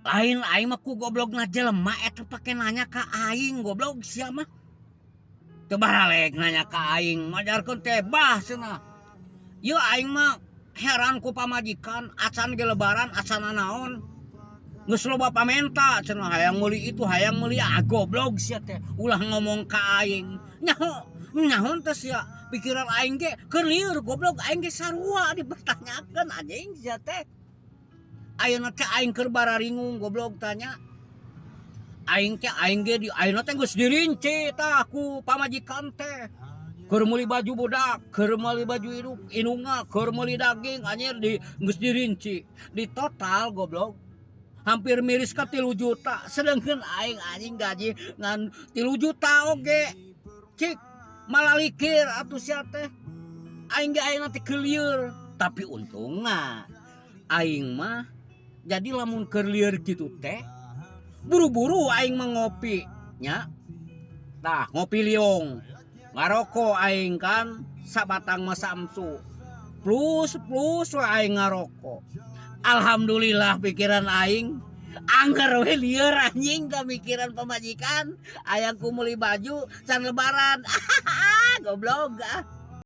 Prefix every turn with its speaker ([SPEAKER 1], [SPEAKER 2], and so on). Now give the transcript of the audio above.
[SPEAKER 1] Lain aing mah ku goblokna jelema eta pake nanya ka aing, goblok sia mah. Teu baralek nanya ka aing, majarkeun teh bah cenah. Ieu aing mah heran ku pamajikan, acan ge lebaran acan nanaon. Geus loba pamenta cenah, hayang meuli itu, hayang meuli, ah goblok sia teh, ulah ngomong ka aing. Nyaho, nyaho teh sia, pikiran aing ge keur lieur goblok, aing ge sarua dipertanyakeun, anjing sia teh. Ayeuna teh aing keur bararingung, goblok, tanya. Aing teh aing ge di ayeuna teh geus dirinci tah ku pamajikan teh. Keur meuli baju budak, keur meuli baju induk indungna, keur meuli daging, anjir, di geus dirinci. Di total, goblok, hampir miris ka 3 juta, sedangkan aing, anjing, gaji ngan 3 juta oge. Cik malah likir atuh sia teh. Aing ge ayeuna teh keur lieur, tapi untungna aing mah jadi lamun keur lieur kitu teh buru-buru aing mah ngopi nya. Tah, ngopi liong, ngarokok aing kan sabatang mah Samsu. Plus plus we aing ngarokok. Alhamdulillah, pikiran aing angger we lieur, anjing, da mikiran pamajikan hayang ku meuli baju can lebaran, goblok ah.